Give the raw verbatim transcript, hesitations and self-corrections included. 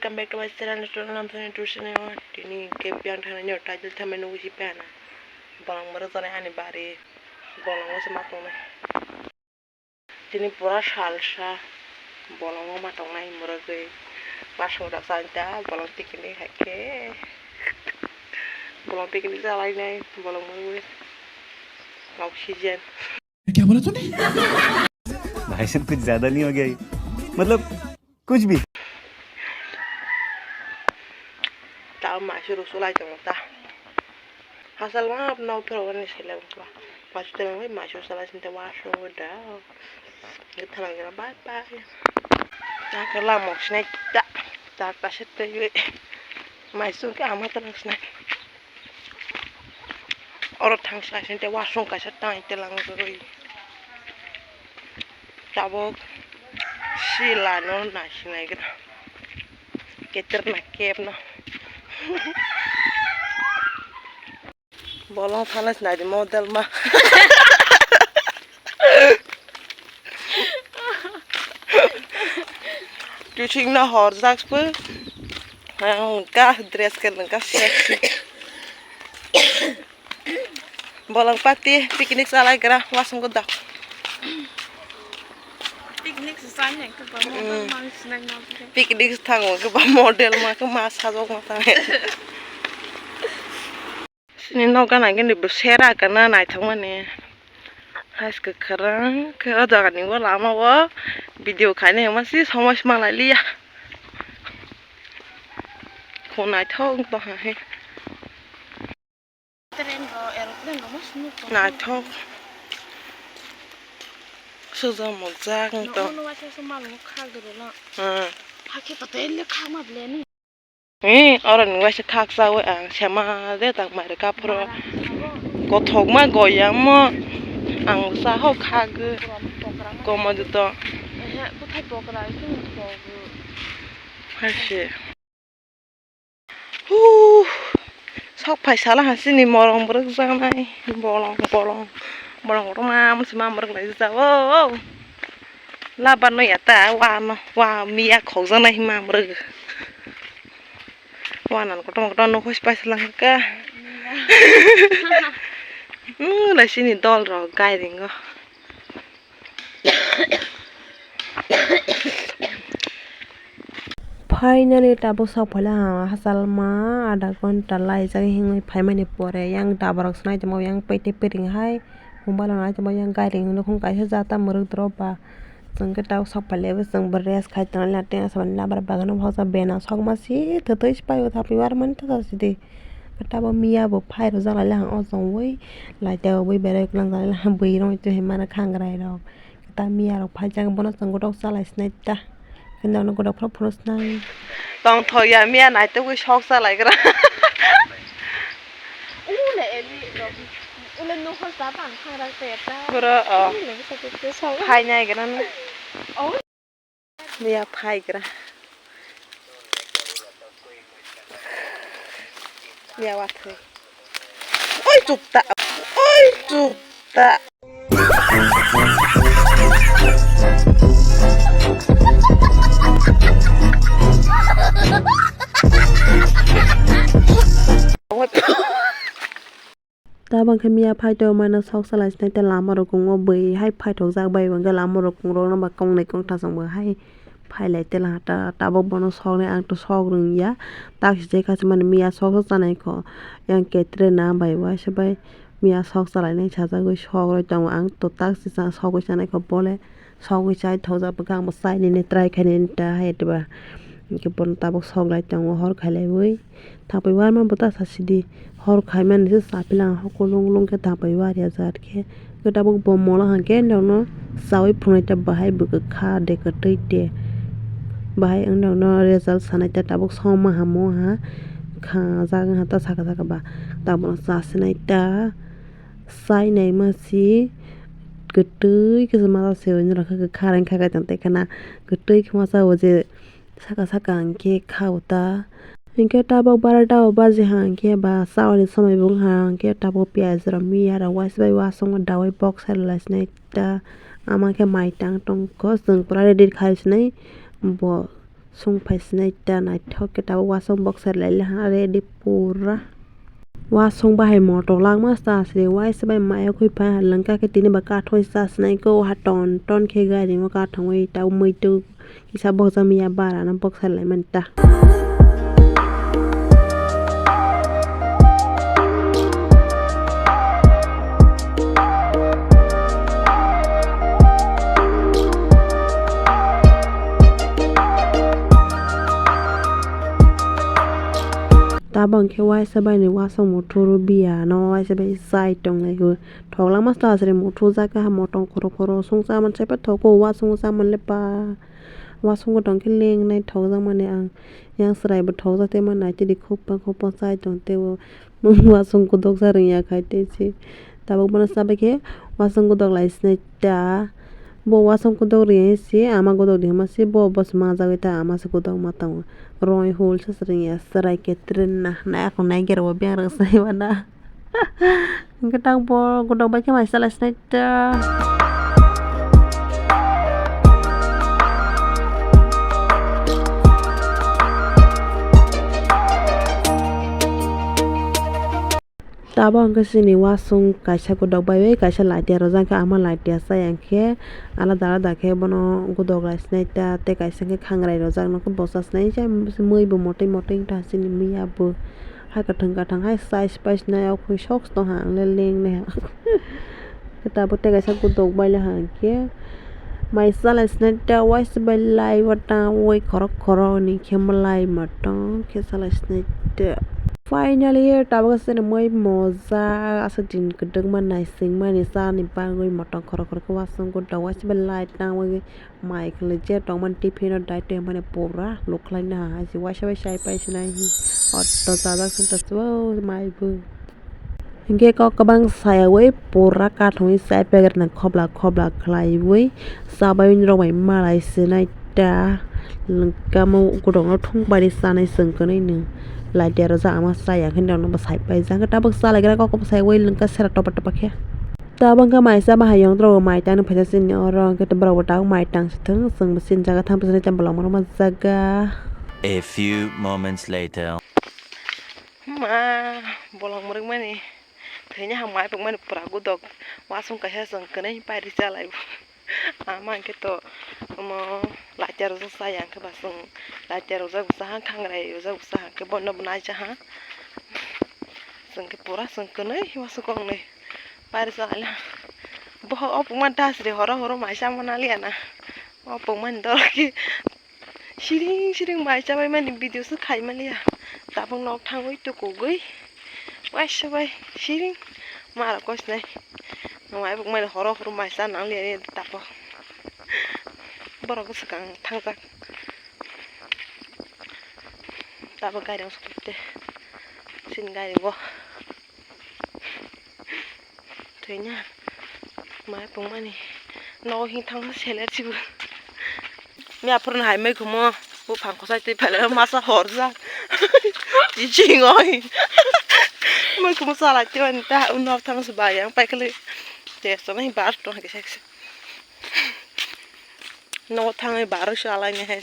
Welcome back to my channel, Restaurant Lamsani Tuition. Tini ke biang thani nyo title thamai nugui si pena. Bolong moro jani ani bari. Bolong moro se ma tongnai. Tini pura salsa. Bolong ma tongnai moro goi. Pas moro sa ta bolong picnic hai ke. Bolong picnic jalai nai bolong moro goi. Oxygen. क्या बोला तूने? भाई साहब, कुछ ज्यादा नहीं हो गया ये? मतलब, कुछ भी। Ta maisu rok sulai tongo ta. Hasal ma no phero ni sele ba. Maisu te nang maisu sulai sinte wa so da. Ni thalang jera bye bye. Ta kala mok sinai ta. Ta ta se te maisu ke ama ta nang sinai. Oro thangsa sinte wasung kaisa tang telang rwi. Tabuk sila no naisinaigra. Keter na kep no. Bolong thanas nai di model ma. Tuising no horjak pho. Ang ka dress ke nang ka sexy. Bolong party picnic salai gra wasung ko dak. Picnic sa sanya ke ba mo Mm. Mang sinai na. Picnic thango ke ba model ma ke ma sajok ma tang. Sini noga nangini bo sera kana naithok mani. Hais kwkhwrang khe o jaga ni o lama o video khaina hima si somoi sma lai liya. Kho naithok wng tongkha he. Train rok, aeroplane rok ma simi tongo. Naithok. Sujak mokjak wng tong. Nogo nogo waisa se malmo khak rwla. Hmm. Hakhe kotor le khakma ble ni. He, oro ni waisa khaksa o ang sema de tang mai rwkha phuru. Kothokma goyangmo ang sa ho khagwi. Komo juto. Ehe, bwthai pokra khe thogwi. Haise. Huh, sok phai sala ha sini morong bwrwk jaknai. Bolong, bolong. Bolong kotorma, mwnsi ma mwrwk lai jao. Labar no ya ta, wa no, wa miya khokjaknai hima mwrwk. Wa nan kotorma kotorma nukho si paisa langkha. Hmm, lai sini dol rok gairingo. Finally tabuk sok phaila ang hachal ma adha ghonta laijak hinwi phaimani pore yang daborok se nai tongmo yang pete pering hai mobile o nai tongmo yang gairing nukhung kaisa jata mwrwk drop ba chwng khe tabuk sok phailaibo chwng bo rest khai tongo latrine asabani labar bagano hokjak bena sokma si twtwi se paio thapwi warmani tasa sidi. Tabuk miya bo phai rwjak lailai o chongwi lai tei obwi berai kwlwng jak lailai bwrwi rok twi hinmano khangrai rok ta miya rok phaijak bono chwng gotok chalai sinai ta hwnwi ano gotok phano phunuk sinai tongthok ya miya naitugwi sok chalaigra. Ule eli rok ule nuhor ta bang khangrak te ta. Boro o. Ule bisa kete sok. Phainai gra no. Miya phaigra. Miya wathwi. Oi chukta. Oi chukta. Tabang khe miya phai tongmano sok salai sinai tei lama rok kung o bwi hai phaithok jak bai hwnkhe lama rok kung rok no ba kong nai kong thachang bo hai phai lai tela ta tabok bono sok nai ang to sok rwng ya tak si je kha se mani miya sok chanai kho yang ketre na bai waisa bai miya sok chalai nai sajagwi sok rwi tongo ang to tak si sogwi chanai kho bole. Sogwi chai thokjak bwkha ang bo chai nini try khai nini ta hai teba. Hwnkhe bono tabuk sok lai tongo hor khai lai wi. Thapwi warma bo ta sa sidi. Hor khai mani se chapila ang hoko lung lung khe thapwi war ya jat khe. Hwnkhe tabuk bo mola hwnkhe nokno chawi phunai ta bahai bwkha de kwtwi de. Bahai ang nokno result sanai ta tabuk song ma hamo ha. Kha jak wngha ta saka saka ba. Tabuk no chasinai ta. Chai naima si kwtwi khe se masa se oi nw rw kha kwkha rang kha kaitor tei khana kwtwi khe masa o je saka saka hwnkhe kha o ta hwnkhe tabok barata o baji ha hwnkhe ba cha oni somoi bo wng ha hwnkhe tabok piyaj rok miya rok waisa bai wasongo dawai box sai rw lai sinai ta ama khe mai tang tong kho chwng pura ready khai sinai bo. Sung phai sinai ta naithok khe tabuk wasung boksai lai le ha ready pura. Wasung bahai motok langma sta asle waisa bai mayo khui phai ha lengka khe tini ba kathoi sa sinai ko ha ton ton khe gari o kathongwi tabuk muitu kisa bokjak miya bara no boksai lai mani ta. Tabok hwnkhe waisa bai ni wasung muthuru biya no waisa bai chai tong lai o. Thok langma sta asle muthujak khe ha motong khoro khoro sung cha man se paithok o wasung cha man le ba. Wasung tong khe lengnai thokjak mani ang. Yang chwrai bo thokjak tei ma naitidi khopang khopang chai tong tei o. Mung wasung kuduk sa rwngya khai tei se tabuk bono chabai khe wasung kuduk lai sinai ta. Bo wasung kuduk rwya se ama kuduk di hwnma se bo, bo se manjagwi ta ama se kuduk ma tongo. Roi hul se rwngya chwrai khe tren na nai akhong nai gera bo beng rwng sai mano. Hwnkhe tabuk bo kuduk bai khe mai chalai sinai ta. Tabuk hwnkhe chini wasung kaisa kuduk bai bai kaisa latia rwjak khe ama latia chaya hwnkhe alada alada khe bono kuduk lai sinai ta tei kaisa hwnkhe khangrai rwjak nokhe bosa sinai se mui bo motwi motwi wngkha chini miya bo hai kwthwng kwthwng hai chai se pai sinai o khwi sok se tongha ang le lengnai ha. Tabuk tei kaisa kuduk bai le ha hwnkhe mai chalai sinai ta waisa bai lai o ta ui khorok khorok ni khe malai matong khe chalai sinai ta. Finally tabuk se mui moja aswk din kwdwkma naisingmani chani bagwi matong khorok khorok khe wasung kuduk waisa bai lai tangwi mai khwlai je tongmani tiffin o dai tongmani pura lukhlaina hai se waisa bai chai pai sinai hi auto chajak santa se o mai bo. Hingke kok kwbang sayawi pura kathongwi chai packet rok khobla khobla khlaiwi chabai rok bai malai sinai ta. Kamo kudukno thung bai chanai chwng kwnwi no latia rwjak ama chaya hwnwi rokno bwsai paijak tabuk chalaigra kok bwsaiwi lwngkha sera topa topa khe. Tabuk wngkha mai chama hai yong oro mai tangni phaisa chini oro hwnkhe borok bo tabuk mai tang si thung chwng bo chini jaga thang phaisa cham bolong mano ma jaga. A few moments later. Ma bolong mwrwkmani thwini ha mai pokmani pura kuduk wasung kaisa chwng kwnwi pairi chalai bo ama hwnkhe to omo latia rwjak chaya hwnkhe ba chwng latia rwjak bwsa ha khangrai rwjak bwsa ha hwnkhe bono bo naicha ha chwng khe pura chwng kwnwi wasung kok nwi pairi chalai boho o pokmani ta siri horo horo mai chama naliya na o pokmani doro khe. Siring siring mai chabai mani video se khai maliya. Tabuk nok thangwi tukugwi waisa bai siring mara kosnai. Nwng ai buk mani horo horo mai cha nang liya tabuk. Borok swkang thangjak. Tabuk gari wngsa te. Sini gari bo. Thwina mai pungmani nogo hini thangsa seler sibo. Miya phuru hai mai khumo buphang kwchai twi phailai masa horjak. Chiching oi. Mai khumo salai twi ani ta nok thangsa bayang paikhwlwi. Te sono hi bar tong hai kisa kisa. Nogo thangwi bar salai ni hai.